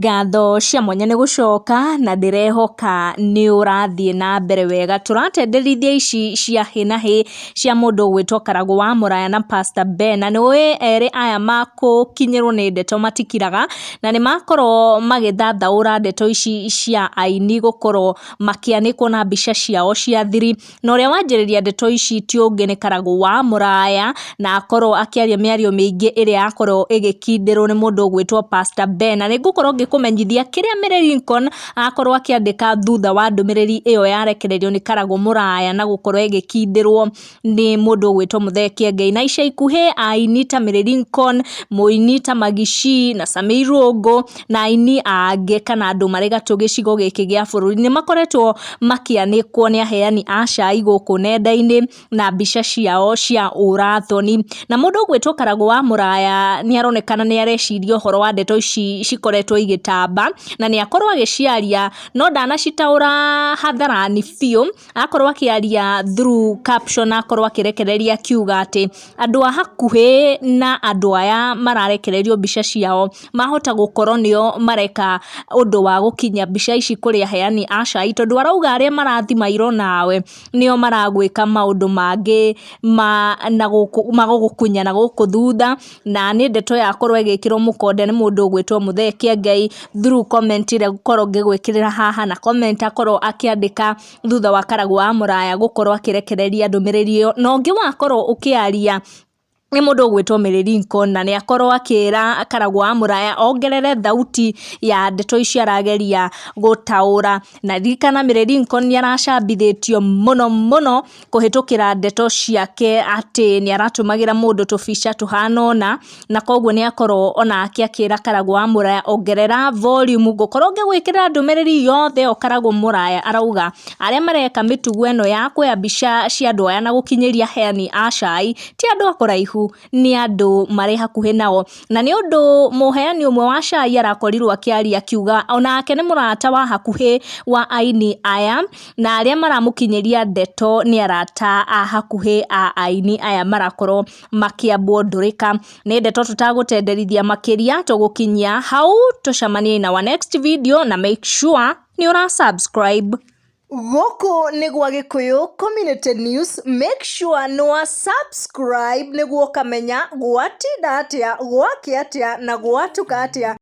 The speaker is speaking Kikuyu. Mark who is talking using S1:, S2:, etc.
S1: Ngatho cia mwanya nĩ gũcoka na ndĩrehoka nĩ ũrathiĩ na mbere wega. Tũratenderithia ici cia hĩ na hĩ cia mũndũ ũgwĩtwo Karagũ wa Mũraya na Pastor Ben, na nĩ ũĩ erĩ aya makũkinyĩrwo nĩ ndeto matikiraga, na nĩ makorwo magĩthathaũra ndeto ici cia aini gũkorwo makĩanĩkwo na mbica ciao cia thiri. Na ũrĩa wanjĩrĩria ndeto ici ti ũngĩ nĩ Karagũ wa Mũraya, na akorwo akĩaria mĩario mĩingĩ ĩrĩa yakorwo ĩgĩkindĩrwo nĩ mũndũ ũgwĩtwo Pastor Ben. Na nĩ ngũkorwo ngĩkũmenyithia kĩrĩa Mary Lincoln akorwo akĩandĩka thutha wa ndũmĩrĩri ĩyo yarekererio nĩ Karagũ Mũraya na gũkorwo ĩgĩkindĩrwo nĩ mũndũ ũgwĩtwo Mũthee Kĩengei. Na ica ikuhĩ aini ta Mary Lincoln, mũini ta Magishi na Sammy Irũngũ na aini angĩ kana andũ marĩ gatũ gĩcigo gĩkĩ gĩa bũrũri nĩ makoretwo makĩanĩkwo nĩ aheani a cai gũkũ nenda-inĩ na mbica ciao cia ũrathoni. Na mũndũ ũgwĩtwo Karagũ wa Mũraya nĩ aronekana nĩ areciria ũhoro wa ndeto ici cikoretwo igĩtamba na nĩ akorwo agĩciaria no ndanacitaũra hadharani biũ, akorwo akĩaria through caption, akorwo akĩrekereria akiuga atĩ andũ a hakuhĩ na andũ aya mararekererio mbica ciao mahota gũkorwo nĩo mareka ũndũ wa gũkinyia mbica ici kũrĩ aheani a cai, tondũ arauga arĩa marathima iro nawe nĩo maragwĩka maũndũ mangĩ ma na gũkũ magũgũkunya na gũkũ thutha. Na nĩ ndeto yakorwo ĩgĩkĩrwo mũkonde nĩ mũndũ ũgwĩtwo Mũthee Kĩengei through comment ĩrĩa ngũkorwo ngĩgwĩkĩrĩra haha, na comment akorwo akĩandĩka thutha wa Karagũ wa Mũraya gũkorwo akĩrekereria ndũmĩrĩri ĩyo. Na ũngĩ wakorwo ũkĩaria nĩ mũndũ ũgwĩtwo Mary Lincoln, na nĩ akorwo akĩra Karagũ wa Mũraya ongerere thauti ya ndeto ici arageria gũtaũra. Na ririkana Mary Lincoln nĩ aracambithĩtio mũno mũno kũhĩtũkĩra ndeto ciake atĩ nĩ aratũmagĩra mũndũ tũbica tũhana ũna, na koguo nĩ akorwo onake akĩra Karagũ wa Mũraya ongerera volume. Ngũkorwo ngĩgwĩkĩrĩra ndũmĩrĩri yothe ĩyo Karagũ Mũraya arauga arĩa mareka mĩtugo ĩno ya kuoya mbica cia andũ aya na gũkinyĩria aheani a cai ti andũ a kũraihu, nĩ andũ marĩ hakuhĩ nao. Na nĩ ũndũ mũheani ũmwe wa cai arakorirwo akĩaria akiuga onake nĩ mũrata wa hakuhĩ wa aini aya, na arĩa maramũkinyĩria ndeto nĩ arata a hakuhĩ a aini aya marakorwo makĩambwo ndũrĩka. Nĩ ndeto tũtagũtenderithia makĩria, tũgũkinyia hau, tũcemanie in our next video na make sure nĩ ũra subscribe. Gũkũ nĩ gwa Gĩkũyũ Community News, make sure nĩ wa subscribe nĩguo ũkamenya gwatinda atĩa, gwakĩa atĩa na gwatuka atĩa.